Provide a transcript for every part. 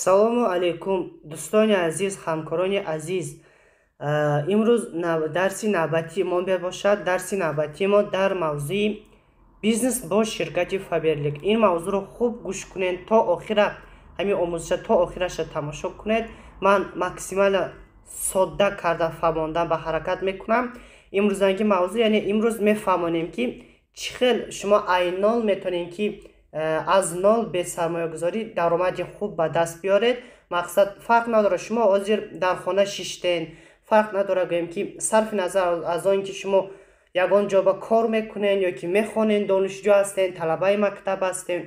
Салому алайкум, дӯстони азиз, ҳамкорони азиз. Имрӯз дарси навбатии мо мебошад. Дарси навбатии мо дар мавзӯи бизнес бо ширкати Фаберлик. Ин мавзӯъро хуб гӯш кунед то охира, ҳамин омӯзиша то охираша тамошо кунед. Ман максимально содда карда фаҳмондан ба ҳаракат мекунам имрӯзанги мавзӯъ. Яъне имрӯз мефаҳмонем, ки чӣ хел шумо ай нол метавонед, ки аз нол бе сармоягузорӣ даромади хуб ба даст биёред. Мақсад, фарқ надорад, шумо ҳозир дар хона шиштен, фарқ надорад, гӯем ки сарфи назар аз он ки шумо ягон ҷо ба кор мекунед ё ки мехонед, донишҷӯ ҳастен, талабаи мактаб ҳастен,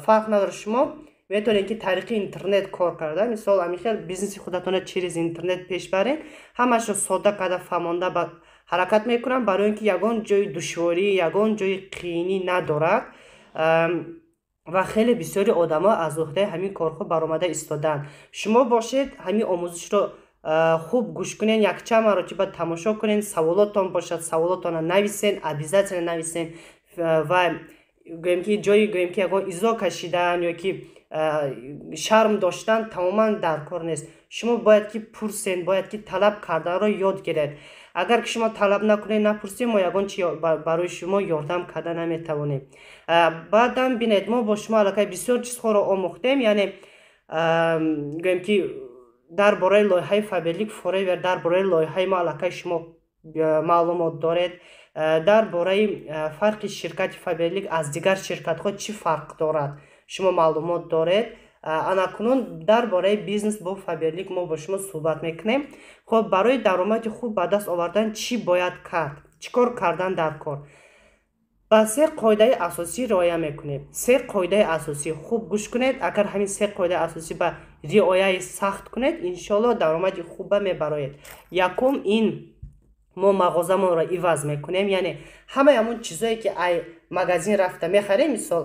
фарқ надорад, шумо метавонед, ки тариқи интернет кор карда, мисол, ҳамин хел бизнеси худатонро через интернет пеш баред. Ҳамашро содда карда фаҳмонда ба ҳаракат мекунам, барои он ки ягон ҷои душворӣ, ягон ҷои қиинӣ надорад ва хеле бисёри одамо аз уҳдаи ҳамин корҳо баромада истодаанд. Шумо бошед, ҳамин омӯзишро хуб гӯш кунед, якчанд маротиба тамошо кунед. Саволотон бошад, саволотонро нависен, обязательно нависен. Ва гӯем ки ҷои, гӯем ки ягон изо кашидан ё ки шарм доштан тамоман дар кор нест. Шумо бояд ки пурсен, бояд ки талаб карданро ёд гиред. Агар ки шумо талаб накунед, напурсед, мо ягон чи барои шумо ёрдам карда наметавонем. Баъдан бинед, мо бо шумо аллакай бисёр чизҳоро омӯхтем, яъне гӯем ки дар бораи лоиҳаи Фаберлик Форевер, дар бораи лоиҳаи мо аллакай шумо маълумот доред. Дар бораи фарқи ширкати Фаберлик аз дигар ширкатҳо чӣ фарқ дорад, шумо маълумот доред. Анакунун дар бораи бизнес бо Фаберлик мо бо шумо суҳбат мекунем. Хуб, барои даромади хуб ба даст овардан чӣ бояд кард, чӣ кор кардан дар кор? Ба се қоидаи асосӣ риоя мекунем. Се қоидаи асосӣ, хуб гӯш кунед. Агар ҳамин се қоидаи асосӣ ба риояи сахт кунед, иншоалло даромади хуба мебароед. Якум, ин мо мағозамонро иваз мекунем, яъне ҳамаи ҳамон чизое ки ай магазин рафта мехарем, мисол,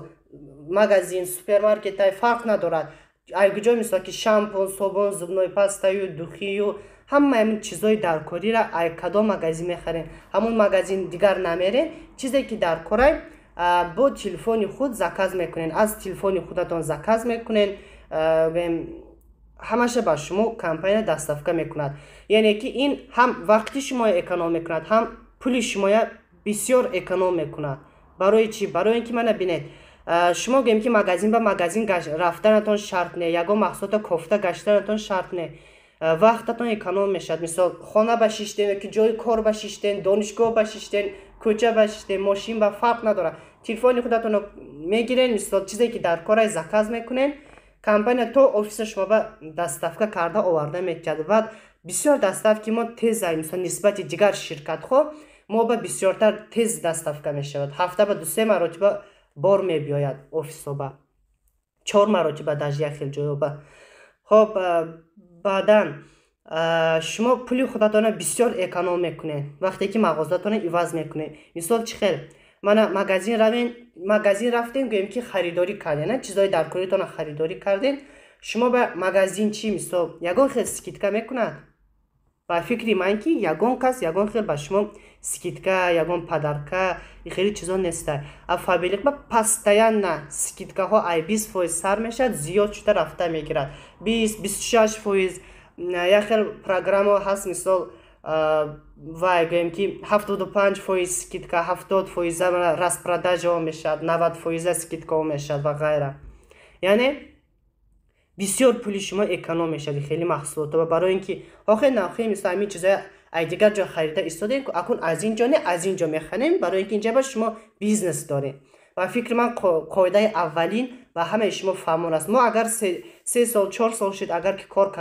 магазин, супермаркетай, фарқ надорад ай куҷо, мисол ки шампун, собун, зубной пастаю, духию, ҳамаи ҳамин чизои даркориро ай кадом магазин мехарем, ҳамон магазин дигар намерем. Чизе ки дар корай, бо телефони худ заказ мекунед, аз телефони худатон заказ мекунед, ҳамаша ба шумо компания доставка мекунад. Яъне ки ин ҳам вақти шумоя эконом мекунад, ҳам пули шумоя бисёр эконом мекунад. Барои чӣ? Барои ин ки мана бинед, шумо, гӯем ки магазин ба магазин рафтанатон шарт не, ягон маҳсулото кофта гаштанатон шарт не, вақтатон эконом мешавад. Мисол, хона ба шиштен ёки ҷои кор ба шиштен, донишгоҳ ба шиштен, кӯча ба шиштен, мошин ба, фарқ надорад, телефони худатонро мегирен, мисол, чизе ки дар корай заказ мекунен, компания то офиса шумо ба доставка карда оварда метиҳад. Баъд бисёр доставки мо теза, мисол, нисбати дигар ширкатҳо мо ба бисёртар тез доставка мешавад. Ҳафта ба дусе маротиба бор мебиёяд офисоба, чор маротиба даже як хел ҷоёба. Хоб, баъдан шумо пули худатонро бисёр эконом мекунед, вақте ки мағозатонро иваз мекунед. Мисол, чӣ хел? Мана, магазин равен, магазин рафтем, гӯем ки харидорӣ кардем, чизои даркоритонро харидорӣ кардем. Шумо ба магазин чӣ, мисол, ягон хел скидка мекунад? Ба фикри ман, ки ягон кас ягон хел ба шумо скидка, ягон подарка, хеле чизо неста. А Фаберлик ба постоянно скидкаҳо ай 20% сар мешавад, зиёд шуда рафта мегирад, 20, 26%. Як хел программа ҳаст, мисол, вай, гӯем ки 75% скидка, 70 фоиза распродажао мешавад, 90 фоиза скидкао мешавад ва ғайра. Яъне бисёр пули шумо эконом мешавад хеле маҳсулото, барои ин ки охир нахе, мисол, ҳамин чизоя ай дигар ҷо харида истодем, акун аз ин ҷо не, аз ин ҷо мехарем, барои ин ки инҷа ба шумо бизнес дорем. Ба фикри ман, қоидаи аввалин ба ҳамаи шумо фаҳмон аст. Мо агар 3 сол, 4 сол шуд, агар ки кор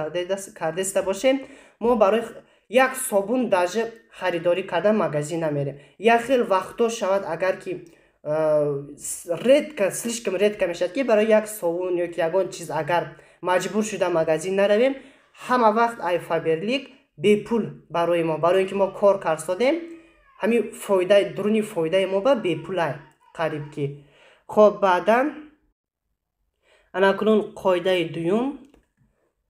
кардеста бошем, мо барои як собун даже харидорӣ кардан магазин намерем. Як хел вақто шавад, агар ки редко, слишком редко мешавад, ки барои як собун ё ки ягон чиз агар маҷбур шуда магазин наравем. Ҳама вақт ай Фаберлик бепул барои мо, барои ин ки мо кор карсодем, ҳамин фоидаи дуруни фоидаи мо ба бепулай қариб ки. Хоб, баъдан анакунун қоидаи дуюм.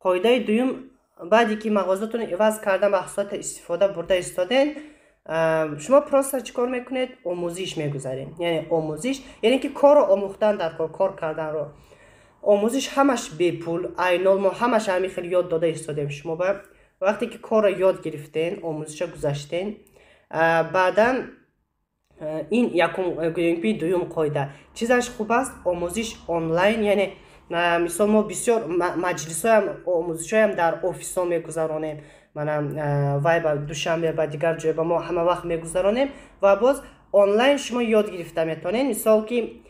Қоидаи дуюм: баъде ки мағозатонро иваз кардан, маҳсулотро истифода бурда истоден, шумо просто чӣ кор мекунед? Омӯзиш мегузаред. Яъне омӯзиш, яъне ки корро омӯхтан дар кор, кор карданро. Омӯзиш ҳамаш бепул, айнол мо ҳамаш ҳамин хел ёд дода истодем шумо ба. Вақте ки корро ёд гирифтен, омӯзиша гузаштен, баъдан ин якум, гӯем ки дуюм қоида. Чизаш хуб аст: омӯзиш онлайн, яъне мисол мо бисёр маҷлисҳоям, омӯзишҳоям дар офисҳо мегузаронем. Мана вай ба Душанбе, ба дигар ҷой ба мо ҳама вақт мегузаронем ва боз онлайн шумо ёд гирифта метавонед. Мисол ки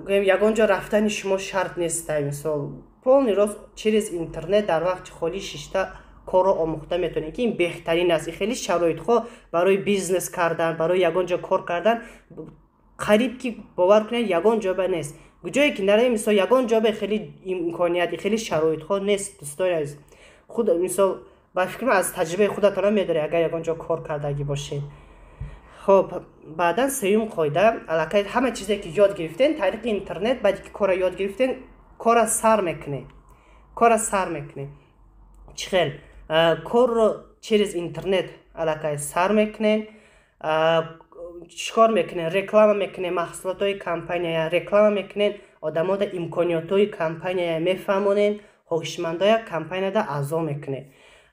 гӯем, ягон ҷо рафтани шумо шарт нестай. Мисол, полный рост через интернет дар вақти холӣ шишта корро омӯхта метавонед, ки ин беҳтарин аст. Хеле шароитҳо барои бизнес кардан, барои ягон ҷо кор кардан қариб ки, бовар кунед, ягон ҷо ба нест. Ҷое ки наравем, мисол, ягон ҷо ба хеле имконият, хеле шароитҳо нест. Дӯстони азиз, худ мисол, ба фикрам, аз таҷрибаи худатонам медоред, агар ягон ҷо кор кардагӣ бошед. Хоб, баъдан сеюм қоида: аллакай ҳама чизе ки ёд гирифтен тариқи интернет, баъде ки корро ёд гирифтен, корра сар мекунед. Корра сар мекунед чӣ хел? Корро через интернет аллакай сар мекунед. Чӣ кор мекунед? Реклама мекунед, маҳсулотҳои компания реклама мекунед, одамода имкониятҳои компания мефаҳмонед, хоҳишмандоя компанияда аъзо мекунед.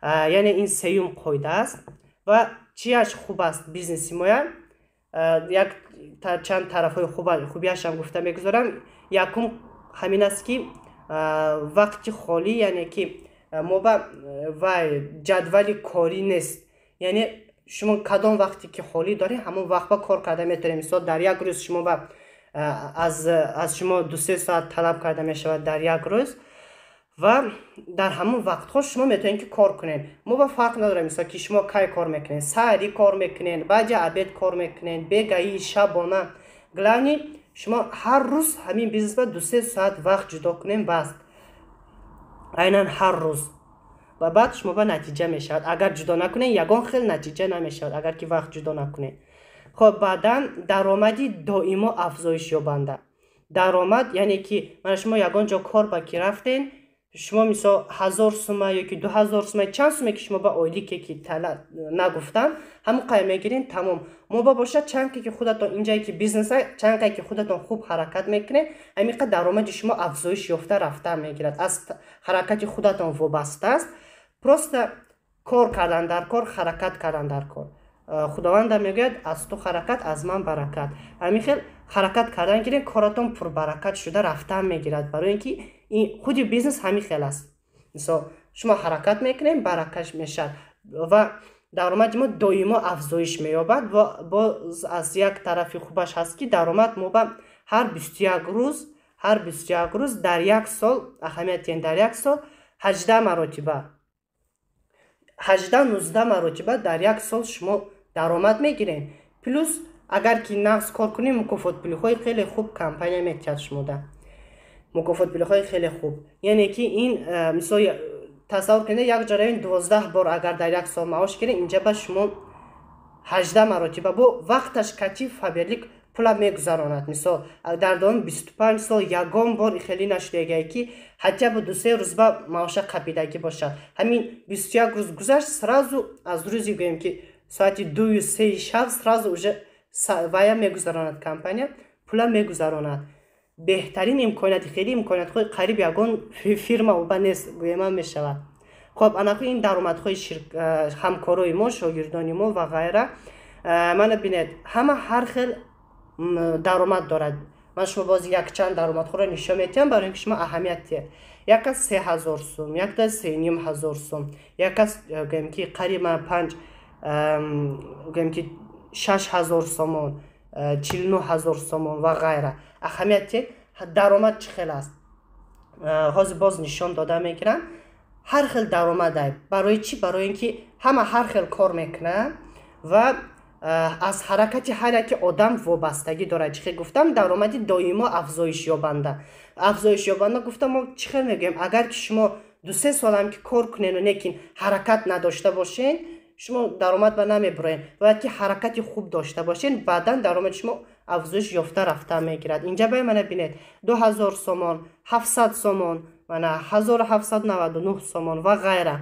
Яъне ин сеюм қоида аст. Ва чиаш хуб аст бизнеси моя? Як чанд тарафҳои хубиашам гуфта мегузорам. Якум ҳамин аст, ки вақти холӣ, яъне ки мо ба вай ҷадвали корӣ нест, яъне шумо кадом вақте ки холӣ доред, ҳамон вақт ба кор карда метавонед. Мисол, дар як рӯз шумо ба аз шумо 2-3 соат талаб карда мешавад дар як рӯз ва дар ҳамон вақтҳо шумо метавонед, ки кор кунед. Мо ба фарқ надорем, мисол, ки шумо кай кор мекунед: саҳарӣ кор мекунед, баъди обед кор мекунед, бегаҳӣ, шабона. Главный, шумо ҳар рӯз ҳамин бизнес ба 2-3 соат вақт ҷудо кунем, бас, айнан ҳар рӯз, ва баъд шумо ба натиҷа мешавад. Агар ҷудо накунед, ягон хел натиҷа намешавад, агар ки вақт ҷудо накунед. Хоб, баъдан даромади доимо афзоиш ёбанда. Даромад, яъне ки мана шумо ягон ҷо кор ба ки рафтен, шумо мисол 1000 сума ёки 2000 сума, чанд суме ки шумо ба ойлике ки нагуфтам, ҳамон қай мегирем, тамом. Мо ба бошад, чанке ки худатон инҷае ки бизнеса, чанке ки худатон хуб ҳаракат мекунед, ҳамин қадр даромади шумо афзоиш ёфта рафта мегирад. Аз ҳаракати худатон вобаста аст. Просто кор кардан дар кор, ҳаракат кардан дар кор. Худовандам мегӯяд: «Аз ту ҳаракат, аз ман баракат». Ҳамин хел ҳаракат кардан гирем, коратон пурбаракат шуда рафтан мегирад, барои ин ки худи бизнес ҳамин хел аст. Мисол, шумо ҳаракат мекунем, баракаш мешавад ва даромади мо доимо афзоиш меёбад. Боз аз як тарафи хубаш ҳаст, ки даромад мо ба ҳар 21 рӯз, ҳар 21 рӯз дар як сол, аҳамият, дар як сол 18 маротиба, 18-19 маротиба дар як сол шумо даромад мегирем. Плюс, агар ки нағз кор кунем, мукофотпулиҳои хеле хуб компания метиҳад шумода, мукофотпулиҳои хеле хуб. Яъне ки ин мисол, тасаввур кунед, як ҷо равем, 12 бор агар дар як сол маош гирем, инҷа ба шумо 18 маротиба бо вақташ кати Фаберлик пула мегузаронад. Мисол, дар давоми 25 сол ягон бор хеле нашудагае, ки хотя бы 2-3 рӯз ба маоша қапидагӣ бошад. Ҳамин 21 рӯз гузашт, сразу аз рӯзи, гӯем ки, соати 2-ю 3 шаб сразу уже вая мегузаронад, компания пула мегузаронад. Беҳтарин имконияти, хеле имкониятҳои қариб ягон фирма оба нест, гӯеман мешавад. Хоб, анаку ин даромадҳои ҳамкорои мо, шогирдони мо ва ғайра. Мана бинед, ҳама ҳар хел даромад дорад. Ман шумо боз якчанд даромадҳоро нишон медиҳам, барои ин ки шумо аҳамият диҳед. Як кас 3000 сум, як кас 3500 сум, як кас, гӯем ки, қариб панҷ, гӯем ки, 6000 сомон, 49 000 сомон ва ғайра. Аҳамият диҳед, даромад чӣ хел аст, ҳозир боз нишон дода мегирам. Ҳар хел даромадай. Барои чӣ? Барои ин ки ҳама ҳар хел кор мекунад ва аз ҳаракати ҳар яке одам вобастагӣ дорад. Чӣ хел гуфтам, даромади доимо афзоишёбанда. Афзоишёбанда гуфтам, мо чӣ хел мегӯем? Агар ки шумо 2-3 солам ки кор кунену лекин ҳаракат надошта бошед, шумо даромад ба намебуроед. Бояд ки ҳаракати хуб дошта бошед, баъдан даромади шумо афзоиш ёфта рафта мегирад. Инҷа бай мана бинед: 2000 сомон, 700 сомон, мана 1799 сомон ва ғайра.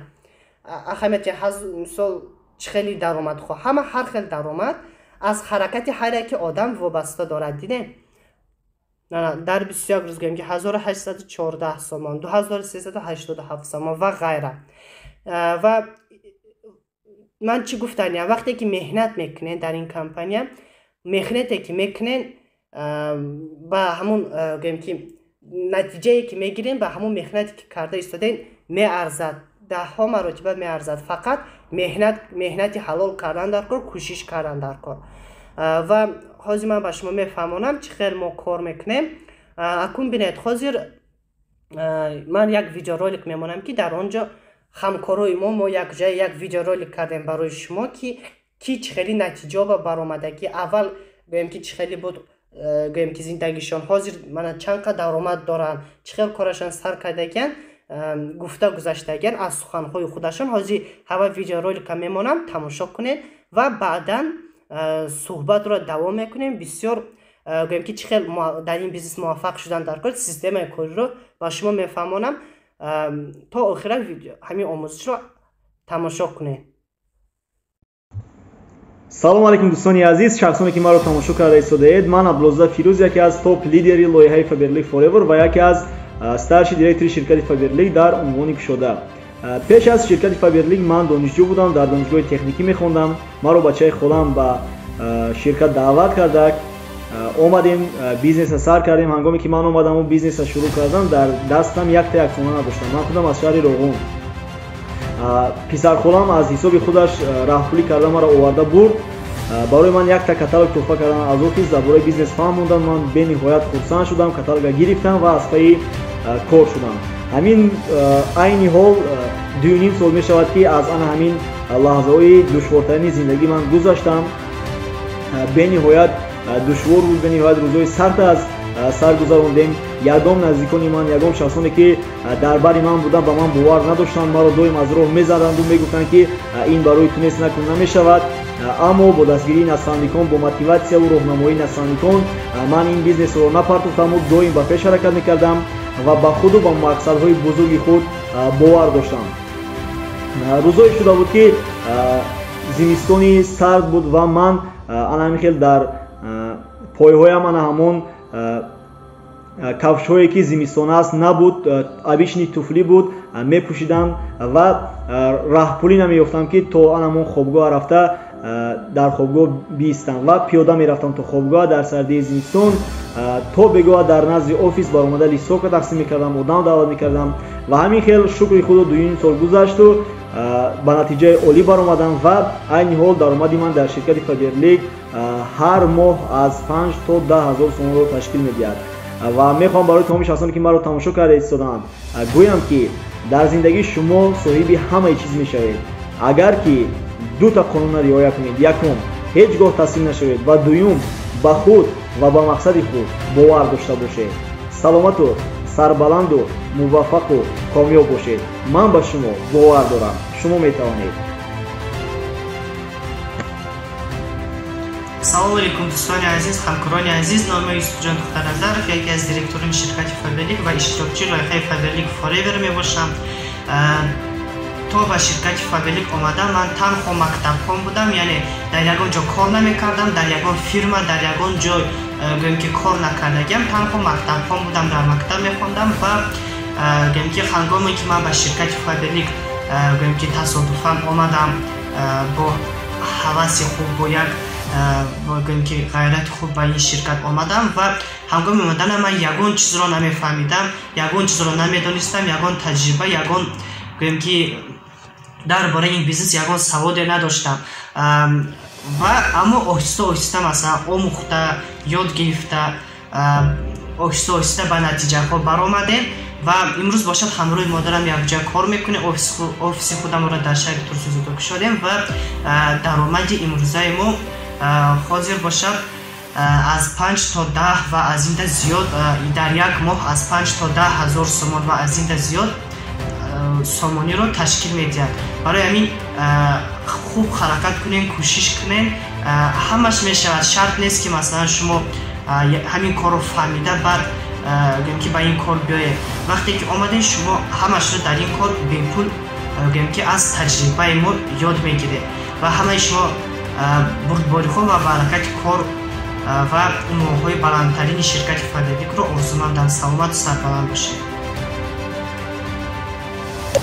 Аҳамияти, мисол, чӣ хели даромадҳо, ҳама ҳар хел даромад аз ҳаракати ҳар яке одам вобаста дорад. Дидем. Дар 21 рӯз гӯем ки 1814 сомон, 2387 сомон ва ғайра. Ва ман чӣ гуфтаниям? Вақте ки меҳнат мекунед дар ин компания, меҳнате ки мекунед, ба ҳамун гӯем ки натиҷае ки мегирем, ба ҳамун меҳнате ки карда истодем меарзад, даҳҳо маротиба меарзад. Фақат меҳнат, меҳнати ҳалол кардан дар кор, кӯшиш кардан дар кор. Ва ҳозир ман ба шумо мефаҳмонам, чӣ хел мо кор мекунем. Акун бинед, ҳозир ман як видеоролик мемонам, ки дар он ҷо ҳамкорои мо якҷоя як видеоролик кардем барои шумо, ки ки чӣ хели натиҷао ба баромадагӣ, аввал гӯем ки чӣ хеле буд, гӯем ки зиндагишон, ҳозир мана чанд қад даромад доранд, чӣ хел корашон сар кардагиян, гуфта гузаштагиян аз суханҳои худашон. Ҳозир ҳама видеоролика мемонам, тамошо кунед ва баъдан суҳбатро давом мекунем. Бисёр гӯем ки чӣ хел дар ин бизнес муваффақ шудан дар кор, системаи кориро ба шумо мефаҳмонам. То охира ҳамин омӯзишро тамошо кунед. Салому алайкум, дӯстони азиз, шахсоне ки маро тамошо карда истодаед. Ман Абдуллозода Фирӯз, яке аз топ лидери лоиҳаи Фаберлик Forever ва яке аз старший директори ширкати Фаберлик дар унвони кушода. Пеш аз ширкати Фаберлик ман донишҷӯ будам, дар донишгоҳи техникӣ мехондам. Маро бачаи холам ба ширкат даъват карда, омадем, бизнеса сар кардем. Ҳангоме ки ман омадаму бизнеса шурӯъ кардам, дар дастам якта як сомона надоштам. Ман худам аз шаҳри Роғун. Писархолам аз ҳисоби худаш раҳпулӣ карда маро оварда бурд. Барои ман якта каталог туҳфа кардан аз офис, дар бораи бизнес фаҳм мондам. Ман бениҳоят хурсанд шудам, каталога гирифтам ва аз пайи кор шудам. Ҳамин айни ҳол 2,5 сол мешавад, ки аз ана ҳамин лаҳзаҳои душвортарини зиндагӣ ман гузаштам. Бениҳоят душвор буд, бениҳоят рӯзҳои сахт аз сар гузарондем. Ягон наздикони ман, ягон шахсоне ки дар бари ман буданд, ба ман бовар надоштанд. Маро доим аз роҳ мезаданду мегуфтанд, ки ин барои ту нест, накун, намешавад. Аммо бо дастгирии наставникон, бо мотиватсияву роҳнамоии наставникон ман ин бизнесро напартофтаму доим ба пеш ҳаракат мекардам ва ба худу ба мақсадҳои бузурги худ бовар доштам. Рӯзое шуда буд, ки зимистони сард буд ва ман ана ҳамин хел дар пойҳоям ана ҳамон кафшҳое ки зимистона аст набуд, обычный туфли буд мепӯшидам ва раҳпулӣ намеёфтам, ки то ана ҳамон хобгоҳ рафта дар хобгоҳ биистам, ва пиёда мерафтам то хобгоҳ дар сардии зимистон. То бегоҳ дар назди офис баромада листовка тақсим мекардам, одам даъват мекардам. Ва ҳамин хел, шукри худо, 2,5 сол гузашту ба натиҷаи олӣ баромадам ва айни ҳол даромади ман дар ширкати Фаберлик ҳар моҳ аз 5 то 10 ҳазор сомонро ташкил медиҳад. Ва мехоҳам барои тамоми шахсоне ки маро тамошо карда истодаанд, гӯям, ки дар зиндагӣ шумо соҳиби ҳамаи чиз мешавед, агар ки дута қонунро риоя кунед: якум, ҳеҷ гоҳ таслим нашавед, ва дуюм, ба худ ва ба мақсади худ бовар дошта бошед. Саломату сарбаланду муваффақу комёб бошед. Ман ба шумо бовар дорам, шумо метавонед. Салому алейкум, дӯстони азиз, ҳамкорони азиз. Номи Юсуфҷон Тухтарназаров, яке аз директорони ширкати Фаберлик ва иштирокчии лоиҳаи Фаберлик Forever мебошам. То ба ширкати Фаберлик омадам, ман танҳо мактабхон будам, яъне дар ягон ҷо кор намекардам, дар ягон фирма, дар ягон ҷой гӯем ки кор накардагиам, танҳо мактабхон будам, дар мактаб мехондам. Ва гӯем ки ҳангоме ки ман ба ширкати Фаберлик гӯем ки тасодуфан омадам, бо ҳаваси хуб, бо як гӯем ки ғайрати хуб ба ин ширкат омадам. Ва ҳангоми омаданам ман ягон чизро намефаҳмидам, ягон чизро намедонистам, ягон таҷриба, ягон гӯем ки дар бораи ин бизнес ягон саводе надоштам. Ва аммо оҳиста оҳиста, масалан, омӯхта, ёд гирифта, оҳиста оҳиста ба натиҷаҳо баромадем. Ва имрӯз бошад, ҳамроҳи модарам якҷоя кор мекунем, офиси худамонро дар шаҳри Турсунзода кушодем. Ва даромади имрӯзаи мо ҳозир бошад аз 5 то 10 ва аз инда зиёд, дар як моҳ аз 5 то 10 ҳазор сомон ва аз инда зиёд сомониро ташкил медиҳад. Барои ҳамин хуб ҳаракат кунем, кӯшиш кунем, ҳамаш мешавад. Шарт нест, ки масалан шумо ҳамин корро фаҳмида, баъд гӯем ки ба ин кор биёед. Вақте ки омадем, шумо ҳамашро дар ин кор бепул гӯем ки аз таҷрибаи мо ёд мегиред. Ва ҳамаи шумо бурдбориҳо ва баракати кор. Ва унвонҳои баландтарини ширкати Фаберликро орзумандам. Саломату сарбаланд бошед.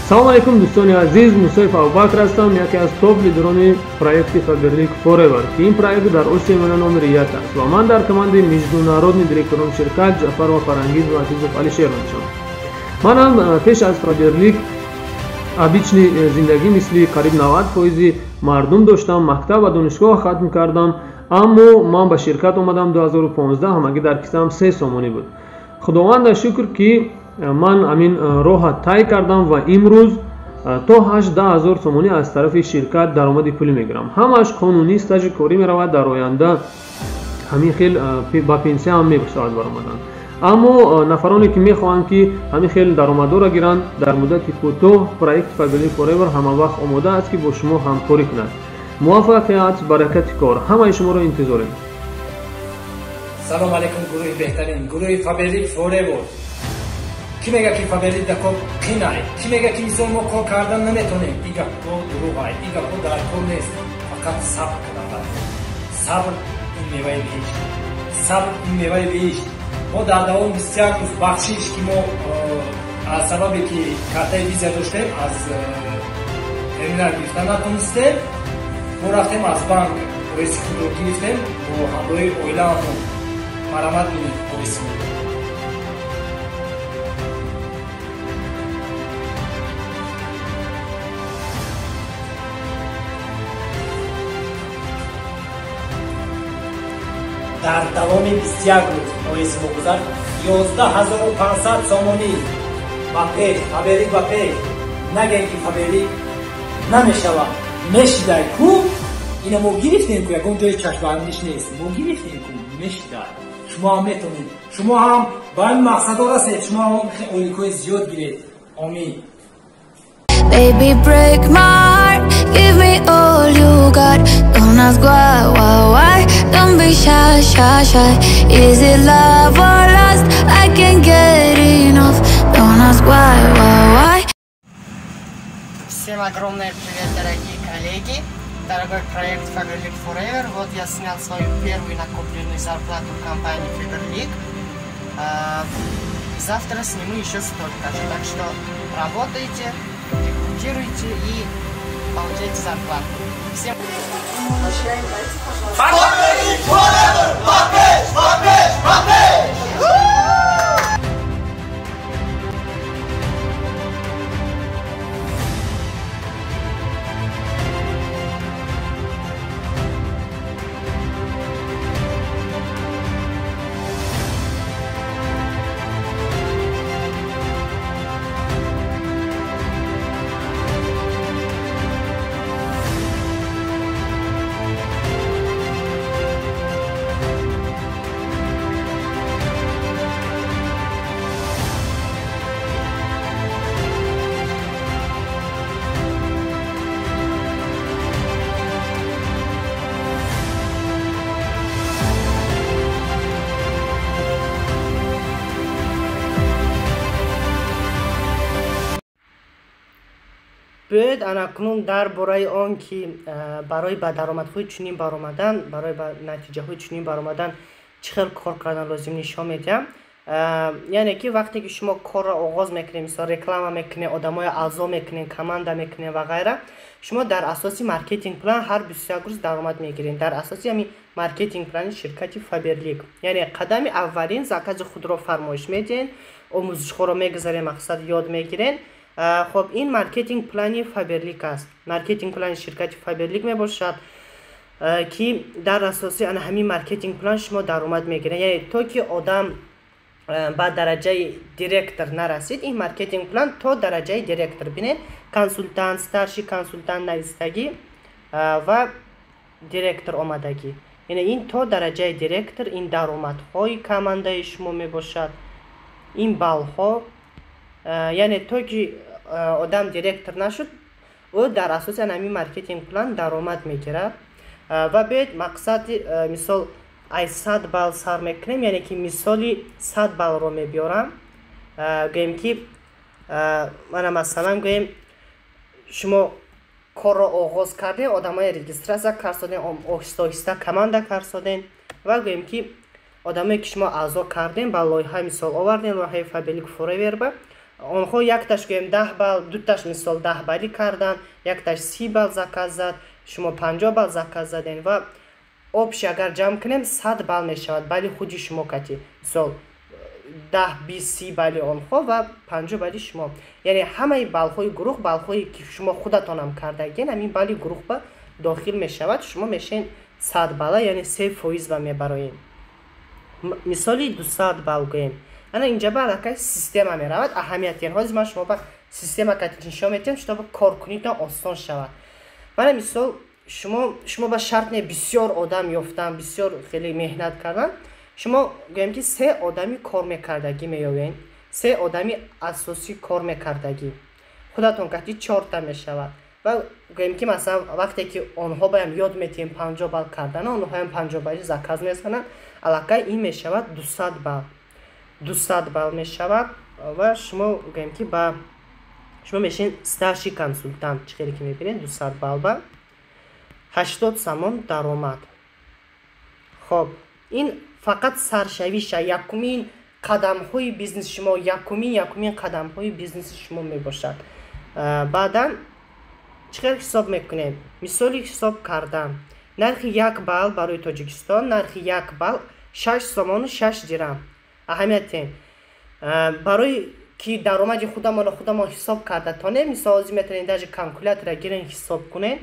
Салом алейкум, дӯстони азиз, Мусоев Абубакр ҳастам, яке аз топ лидерони проекти Фаберлик Forever, ки ин проект дар Осиёи Миёна номери 1 аст ва ман дар командаи международный директорон ширкат Ҷафарова Фарангиз ва Азизов Алишер мешавам. Манам пеш аз Фаберлик обычный зиндагӣ мисли қариб 90% мардум доштам, мактаб ва донишгоҳ хатм кардам, аммо ман ба ширкат омадам 2015, ҳамагӣ дар кисаам 3 сомонӣ буд. Худованда шукр, ки ман ҳамин роҳа тай кардам ва имрӯз то 8-10 ҳазор сомонӣ аз тарафи ширкат даромади пулӣ мегирам. Ҳамааш қонунӣ, стажи корӣ меравад, дар оянда ҳамин хел ба пенсия ҳам мешавад баромадан. Аммо нафароне ки мехоҳанд, ки ҳамин хел даромадҳоро гиранд дар муддати кӯтоҳ, проекти Фаберлик Forever ҳамавақт омода аст, ки бо шумо ҳамкорӣ кунад. Муваффақият, баракати кор, ҳамаи шуморо интизорем. Салом алейкум, гурӯҳи беҳтарин, гурӯҳи Фаберлик Forever. Кӣ мега, ки Фаберлик да кор қинай? Кӣ мега, ки мисол мо кор кардан наметонем? Ин гапҳо дурӯғай, ин гапҳо дар кор нест. Фақат сабр кардан дар кор. Сабр ин меваи биҳишт, сабр ин меваи биҳишт. Мо дар давоми 21 рӯз, бахшиш, ки мо аз сабабе ки картаи виза доштем, аз терминал гирифта натонистем, мо рафтем аз банк ОС худро гирифтем бо ҳамроҳи оилаамон. Марамат бинед ОС. Дар давоми 21 рӯз ОС мо гузашт 11 500 сомонӣ. Ба пеш, Фаберлик, ба пеш! Нагем, ки Фаберлик намешавад, мешидай ку. Ина мо гирифтем ку, ягон ҷои чашмбандиш нест, мо гирифтем ку, мешидай. Шумо ҳам метонед, шумо ҳам ба ин мақсадҳо расед, шумо ҳам ойликҳои зиёд гиред. Омин. Baby, break my heart. Give me all you got. Don't ask why, why, why. Don't be shy, shy, shy. Is it love or lust? I can't get enough. Don't ask why, why, why. Всем огромный привет, дорогие коллеги. Дорогой проект Faberlic Forever. Вот я снял свою первую накопленную зарплату в компании Faberlic. Завтра сниму еще столько же. Так что работайте, рекрутируйте и получайте зарплату. Всем Faberlic Forever! Ба пеш, ба пеш, ба пеш! Биёед анакнун дар бораи он ки барои ба даромадҳои чунин баромадан, барои ба натиҷаҳои чунин баромадан чӣ хел кор кардан лозим, нишон медиҳам. Яъне ки вақте ки шумо корро оғоз мекунед, мисол, реклама мекунед, одамои аъзо мекунед, команда мекунед ва ғайра, шумо дар асоси маркетинг план ҳар 21 рӯз даромад мегиред, дар асоси ҳамин маркетинг плани ширкати Фаберлик. Яъне қадами аввалин: закази худро фармоиш медиҳед, омӯзишҳоро мегузаред, мақсад ёд мегиред. Хоб, ин маркетинг плани Фаберлик аст, маркетинг плани ширкати Фаберлик мебошад, ки дар асоси ана ҳамин маркетинг план шумо даромад мегиред. Яъне то ки одам ба дараҷаи директор нарасид, ин маркетинг план то дараҷаи директор. Бинед, консултант, старший консултант навистагӣ ва директор омадагӣ. Яъне ин то дараҷаи директор ин даромадҳои командаи шумо мебошад, ин баллҳо. Яъне то ки одам директор нашуд, ӯ дар асоси ҳамин маркетинг план даромад мегирад. Ва биёед, мақсади, мисол, ай 100 балл сар мекунем, яъне ки мисоли 100 баллро мебиёрам. Гӯем ки мана, масалан, гӯем, шумо корро оғоз кардем, одамои регистрация карсодем, оҳиста оҳиста команда карсодем. Ва гӯем, ки одамое, ки шумо аъзо кардем, ба лоиҳа, мисол, овардем, лоиҳаи Фаберлик Форевер ба онҳо, якташ, гӯем, 10 балл, дуташ, мисол, 10 баллӣ кардан, якташ 30 балл заказ зад, шумо 50 балл заказ задем ва общий агар ҷамъ кунем, 100 балл мешавад. Балли худи шумо кати, мисол, 10, 20, 30 балли онҳо ва 50 балли шумо, яъне ҳамаи баллҳои гурӯҳ, баллҳое, ки шумо худатонам кардагин, ҳамин балли гурӯҳ ба дохил мешавад. Шумо мешавед 100 балла, яъне 3% ба мебароем. Мисоли 200 балл гӯем. Ана инҷа ба аллакай система меравад. Аҳамият, ҳозир ман шумо ба система кати нишон медиҳам, чтобы коркунитон осон шавад. Мана, мисол, шумо ба шарт не бисёр одам ёфтан, бисёр хеле меҳнат кардан. Шумо, гӯем, ки се одами кор мекардагӣ меёбед, се одами асосӣ кор мекардагӣ, худатон кати чорта мешавад. Ва гӯем, ки масалан, вақте ки онҳо баям ёд метиҳем 50 балл кардана, онҳоям 50 балли заказ мезананд, аллакай ин мешавад 200 балл, 200 балл мешавад. Ва шумо, гӯем, ки ба шумо мешавед старший консультант. Чӣ хеле ки мебинед, 200 балл ба 80 сомон даромад. Хоб, ин фақат саршавиша, якумин қадамҳои бизнеси шумо, якумин қадамҳои бизнеси шумо мебошад. Баъдан чӣ хел ҳисоб мекунем? Мисоли ҳисоб кардан: нархи як балл барои Тоҷикистон, нархи як балл 6 сомону 6 дирам. Аҳамиятем, барои ки даромади худамонро худамон ҳисоб карда тонем, мисол, ҳозир метавонем даже калкулятора гирем, ҳисоб кунем.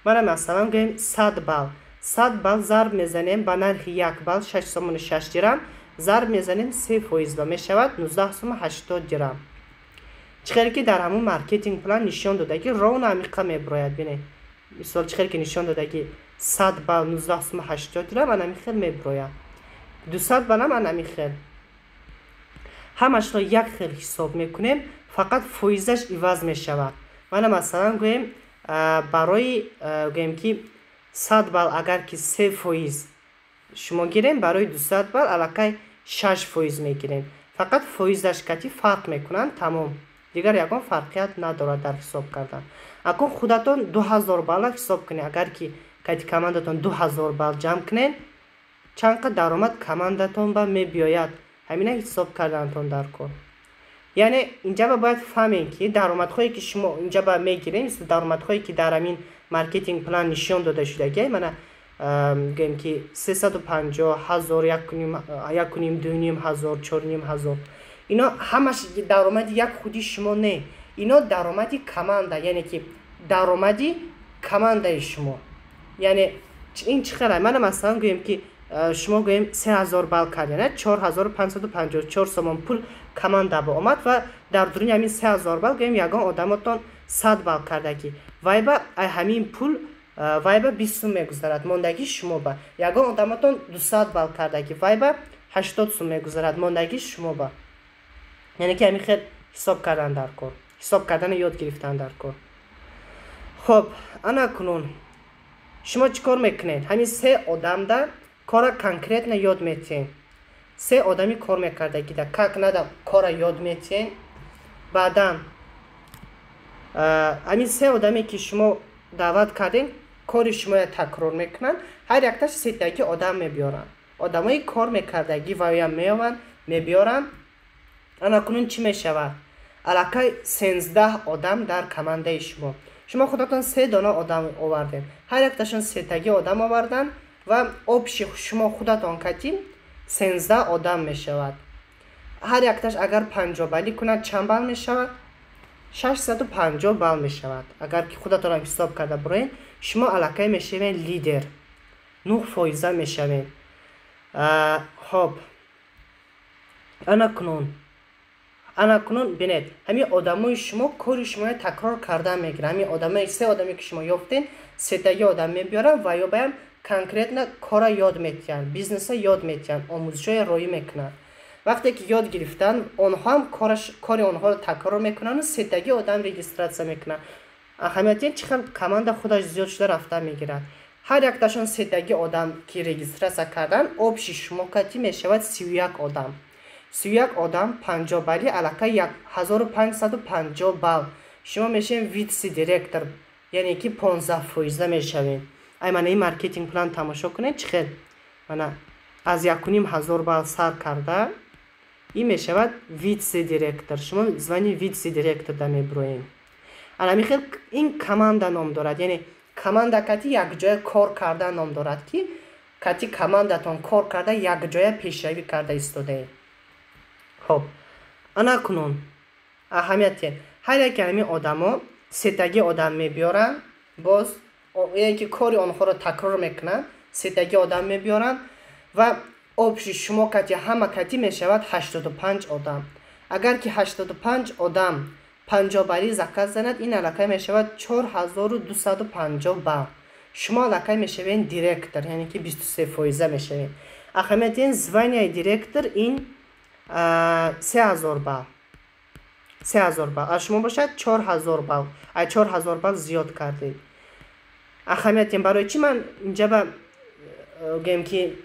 Мана, масалан, гӯем, 100 балл, 100 балл зарб мезанем ба нархи як балл 6 сомону 6 дирам, зарб мезанем 3%-ба, мешавад 19 сому 80 дирам. Чӣ хеле ки дар ҳамун маркетинг план нишон додаги, ровно амиқа мебирояд. Бинед, мисол, чӣ хеле ки нишон додаги, 100 балл 19 сому 80 дирам, анами хел мебирояд. 200 баллам анами хел. Ҳамашро як хел ҳисоб мекунем, фақат фоизаш иваз мешавад. Мана, масалан, гӯем, барои, гӯем, ки 100 балл агар ки 3% шумо гирем, барои 200 балл аллакай 6% мегирем. Фақат фоизаш кати фарқ мекунанд, тамом, дигар ягон фарқият надорад дар ҳисоб кардан. Акун худатон 2000 балла ҳисоб кунед. Агар ки кати командатон 2000 балл ҷамъ кунед, чанд қад даромад командатон ба мебиёяд, ҳамина ҳисоб карданатон дар кор. Яъне инҷа ба бояд фаҳмем, ки даромадҳое, ки шумо инҷа ба мегирем, мисли даромадҳое, ки дар ҳамин маркетинг план нишон дода шудагӣ, мана, гӯем, ки 350 ҳазор, 1,5, 2,5 ҳазор, 4,5 ҳазор, ино ҳамаш даромади як худи шумо не, ино даромади команда, яъне ки даромади командаи шумо. Яъне ин чӣ хела? Мана, масалан, гӯем, ки шумо, гӯем, 3000 балл кардем, 4554 сомон пул команда ба омад. Ва дар дуруни ҳамин 3000 балл, гӯем, ягон одамотон 100 балл кардагӣ, вай ба ҳамин пул, вай ба 20 сум мегузарад, мондагӣ шумо ба. Ягон одамотон 200 балл кардагӣ, вай ба 80 сум мегузарад, мондагӣ шумо ба. Яъне ки ҳамин хел ҳисоб кардан дар кор, ҳисоб кардана ёд гирифтан дар кор. Хоб, ана кунун шумо чӣ кор мекунед? Ҳамин се одамда кора конкретно ёд метиҳед. Се одами кор мекардагида как надо кора ёд метиҳед. Баъдан ҳамин се одаме, ки шумо даъват кардем, кори шумоя такрор мекунанд. Ҳар якташ сетаги одам мебиёранд, одамои кор мекардагӣ ваям меёванд, мебиёранд. Ана кунун чӣ мешавад? Аллакай 13 одам дар командаи шумо. Шумо худатон се дона одам овардем, ҳар якташон сетагӣ одам оварданд ва общий шумо худатон катим 13 одам мешавад. Ҳар якташ агар 50 баллӣ кунад, чанд балл мешавад? 650 балл мешавад. Агар ки худатонам ҳисоб карда буроед, шумо аллакай мешавед лидер, 9 фоиза мешавед. Хоб, ана кунун бинед, ҳамин одамои шумо кори шуморо такрор кардан мегиранд. Ҳамин одамои, се одаме, ки шумо ёфтед, сетаги одам мебиёранд ва ё баям конкретно кора ёд метиҳанд, бизнеса ёд метиҳанд, омӯзишҳое роӣ мекунанд. Вақте ки ёд гирифтанд, онҳоам кори онҳоро такрор мекунанду сетаги одам регистрация мекунанд. Аҳамияти чӣ хел команда худаш зиёд шуда рафта мегирад. Ҳар якташон сетаги одам ки регистрация карданд, общий шумо кати мешавад 31 одам. 31 одам 50 балли, аллакай 1550 балл. Шумо мешавед вице директор, яъне ки 15 фоиза мешавед. Ай мана ин маркетинг план тамошо кунед, чӣ хел. Мана, аз 1500 балл сар карда ин мешавад вице директор. Шумо звание вице директор да мебироем. Ана хел ин команда ном дорад, яъне команда кати якҷоя кор кардан ном дорад, ки кати командатон кор карда, якҷоя пешравӣ карда истодаем. Хоб, ана кунун аҳамияте: ҳар яке ҳамин одамо сетагӣ одам мебиёранд, боз яъне ки кори онҳоро такрор мекунанд, сетагӣ одам мебиёранд ва общий шумо кати, ҳама кати мешавад 85 одам. Агар ки 85 одам 50 баллӣ заказ занад, ин аллакай мешавад 4250 балл. Шумо аллакай мешавед директор, яъне ки 23 фоиза мешавед. Аҳамияти ин звания и директор ин 3000 балл, 3000 балл. Аз шумо бошад 4000 балл, ай 4000 балл зиёд кардед. Аҳамияти ин барои чӣ ман инҷа ба гӯем ки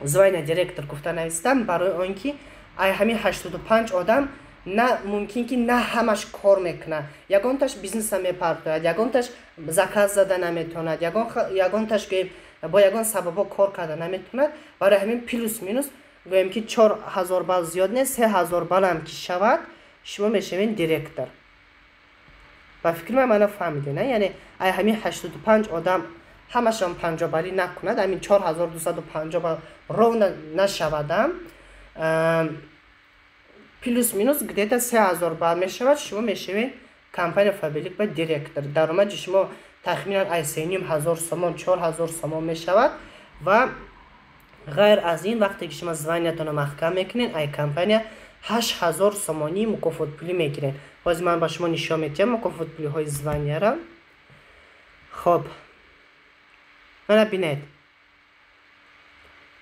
звания директор гуфта навистам? Барои он ки ай ҳамин 85 одам на мумкин ки на ҳамаш кор мекунад. Ягонташ бизнеса мепартояд, ягонташ заказ зада наметавонад, ягонташ, гӯем, бо ягон сабабо кор карда наметавонад. Барои ҳамин плюс минус гӯем ки 4000 балл зиёд нест, 3000 баллам ки шавад, шумо мешавед директор. Ба фикри ман, мана фаҳмидед, на? Яъне ай ҳамин 85 одам ҳамашон 50 баллӣ накунад, ҳамин 4250 балл ровно нашавадам, плюс минус где-то 3000 балл мешавад, шумо мешавед компания Фаберлик ба директор. Даромади шумо тахминан ай 3500 сомон, 4000 сомон мешавад. Ва ғайр аз ин, вақте ки шумо звания тонро маҳкам мекунед, ай компания 8000 сомонӣ мукофотпулӣ мегиред. Ҳозир ман ба шумо нишон медиҳам мукофотпулиҳои звания ра. Хоб, мана бинед,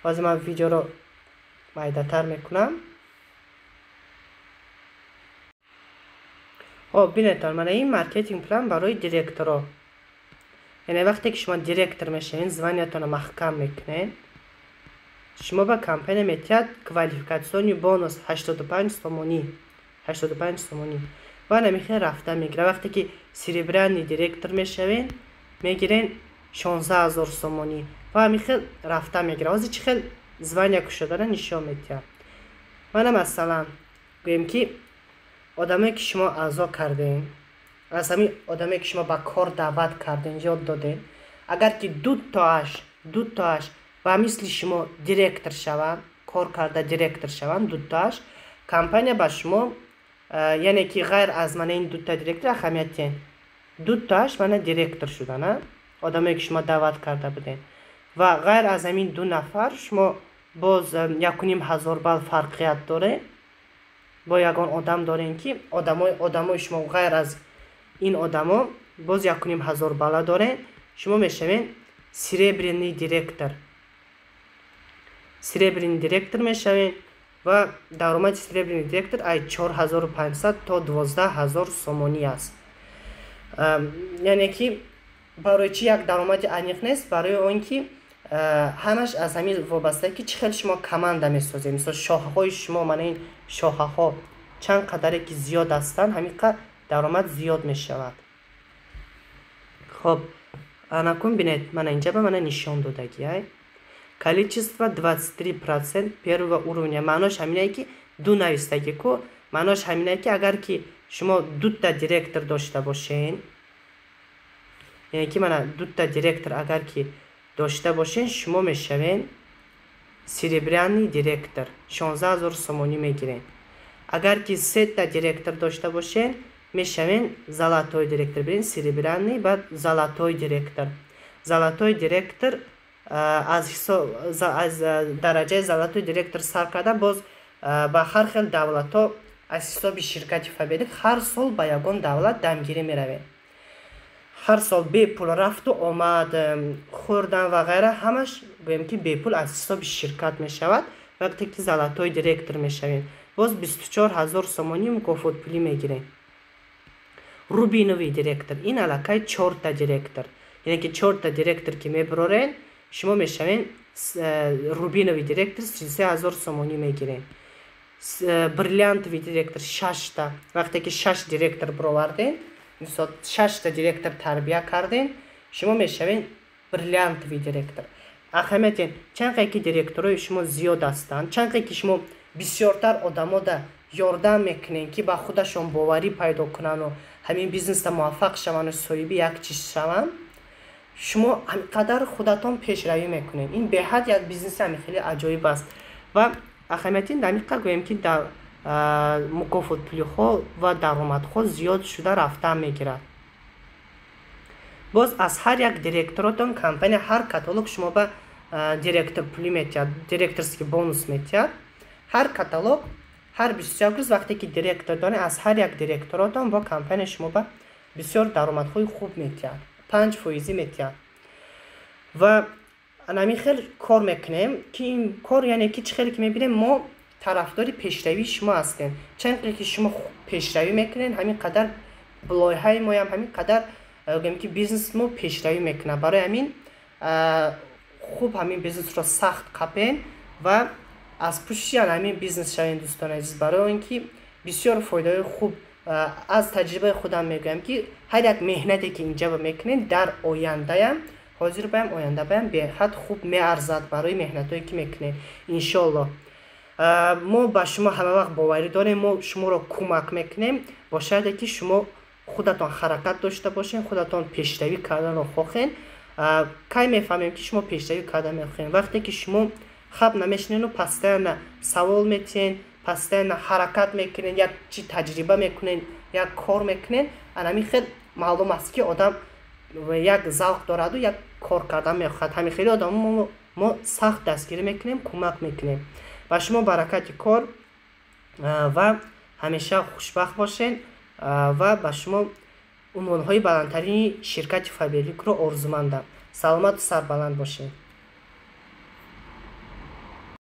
ҳозир ман видеоро майдатар мекунам. Хоб, бинедтон, мана ин маркетинг план барои директоро. Яъне вақте ки шумо директор мешавед, звания тонро маҳкам мекунед, шумо ба компания метиҳад квалификационный бонус 85 сомонӣ, 85 сомонӣ. Ва намихел рафта мегирад. Вақте ки серебряный директор мешавед, мегирен 16 000 сомонӣ ва ҳамин рафта мегирад. Ҳозир чӣ хел звания кушодана нишон медиҳам. Мана, масалан, гӯем ки одамое ки шумо аъзо кардем, аз ҳамин одамое ки шумо ба кор даъват кардем, ёд додем, агар ки дутоаш ба мисли шумо директор шаванд, кор карда директор шаванд дутоаш, компания ба шумо, яъне ки ғайр аз мана ин дута директор, аҳамияти дутоаш мана директор шудана, одамое ки шумо даъват карда будем, ва ғайр аз ҳамин ду нафар шумо боз 1500 балл фарқият доред, бо ягон одам дорем ки одамои шумо ғайр аз ин одамо боз 1500 балла дорем, шумо мешавед серебряный директор. Серебряный директор мешавед ва даромади серебряный директор ай 4500 то 12 000 сомонӣ аст. Яъне ки барои чӣ як даромади аниқ нест? Барои он ки ҳамаш аз ҳамин вобаста, ки чӣ хел шумо команда месозед. Мисол, шохаҳои шумо, мана ин шохаҳо чанд қадаре ки зиёд ҳастанд, ҳамин қадр даромад зиёд мешавад. Хоб, анакун бинед, мана инҷа ба мана нишон додагиай количество 23% первого уровня. Маънош ҳаминае ки ду навистагӣ ку, маънош ҳаминае ки агар ки шумо дута директор дошта бошен, яъне ки мана дута директор агар ки дошта бошен, шумо мешавен серебряный директор, 16 000 сомонӣ мегирен. Агар ки сета директор дошта бошен, мешавен золотой директор. Бирен, серебряный, баъд золотой директор. Золотой директор аз дараҷаи золотой директор сар карда, боз ба ҳар хел давлатҳо аз ҳисоби ширкати Фаберлик ҳар сол ба ягон давлат дамгирӣ меравем. Ҳар сол бепул рафту омад, хӯрдан ва ғайра, ҳамаш, гӯем ки, бепул аз ҳисоби ширкат мешавад. Вақте ки золотой директор мешавем, боз 24 000 сомонӣ мукофотпулӣ мегирем. Рубиновый директор ин аллакай чорта директор, яъне ки чорта директор ки мебарорен, шумо мешавен рубиновый директор, 33 000 сомонӣ мегирем. Бриллиантовый директор шашта, вақте ки шаш директор бировардем, мисол, шашта директор тарбия кардем, шумо мешавед бриллиантовый директор. Аҳамият, чанд қадр ки директорои шумо зиёд ҳастанд, чанд қадр ки шумо бисёртар одамода ёрдам мекунед, ки ба худашон боварӣ пайдо кунану ҳамин бизнеста муваффақ шаванду соҳиби як чиз шаванд, шумо ҳамин қадар худатон пешравӣ мекунед. Ин беҳад як бизнеси ҳамин хеле аҷоиб аст. Ва аҳамияти дамиқа гӯем, ки дар мукофотпулиҳо ва даромадҳо зиёд шуда рафтан мегирад. Боз аз ҳар як директоротон компания ҳар каталог шумо ба директор пулӣ метиҳад, директорский бонус метиҳад. Ҳар каталог, ҳар 21 рӯз, вақте ки директор доред, аз ҳар як директоротон бо компания шумо ба бисёр даромадҳои хуб метиҳад, 5 фоизӣ метиҳад. Ва ҳамин хел кор мекунем, ки ин кор, яъне ки чӣ хеле ки мебинем, мо тарафдори пешравии шумо ҳастем. Чанд қадр ки шумо пешравӣ мекунед, ҳамин қадар лоиҳаи моям, ҳамин қадар гӯем ки бизнес мо пешравӣ мекунад. Барои ҳамин хуб ҳамин бизнесро сахт қапен ва аз пушти ҳамин бизнес шавем, дӯстони азиз, барои он ки бисёр фоидаҳои хуб. Аз таҷрибаи худам мегӯям, ки ҳар як меҳнате ки инҷа мекунед, дар ояндаям, ҳозир баям, оянда баям беҳад хуб меарзад барои меҳнатҳое ки мекунед, иншоаллоҳ. Мо ба шумо ҳама вақт боварӣ дорем, мо шуморо кӯмак мекунем, бо шарте ки шумо худатон ҳаракат дошта бошед, худатон пешравӣ карданро хоҳед. Кай мефаҳмем, ки шумо пешравӣ карда мехоҳед? Вақте ки шумо хаб намешинену постоянно савол метиҳед, постоянно ҳаракат мекунед, як чи таҷриба мекунед, як кор мекунед. Анами хел маълум аст, ки одам як завқ дораду як кор кардан мехоҳад. Ҳамин хели одамо мо сахт дастгирӣ мекунем, кӯмак мекунем. Ба шумо баракати кор ва ҳамеша хушбахт бошед ва ба шумо унвонҳои баландтарини ширкати Фаберликро орзумандам. Саломату сарбаланд бошед.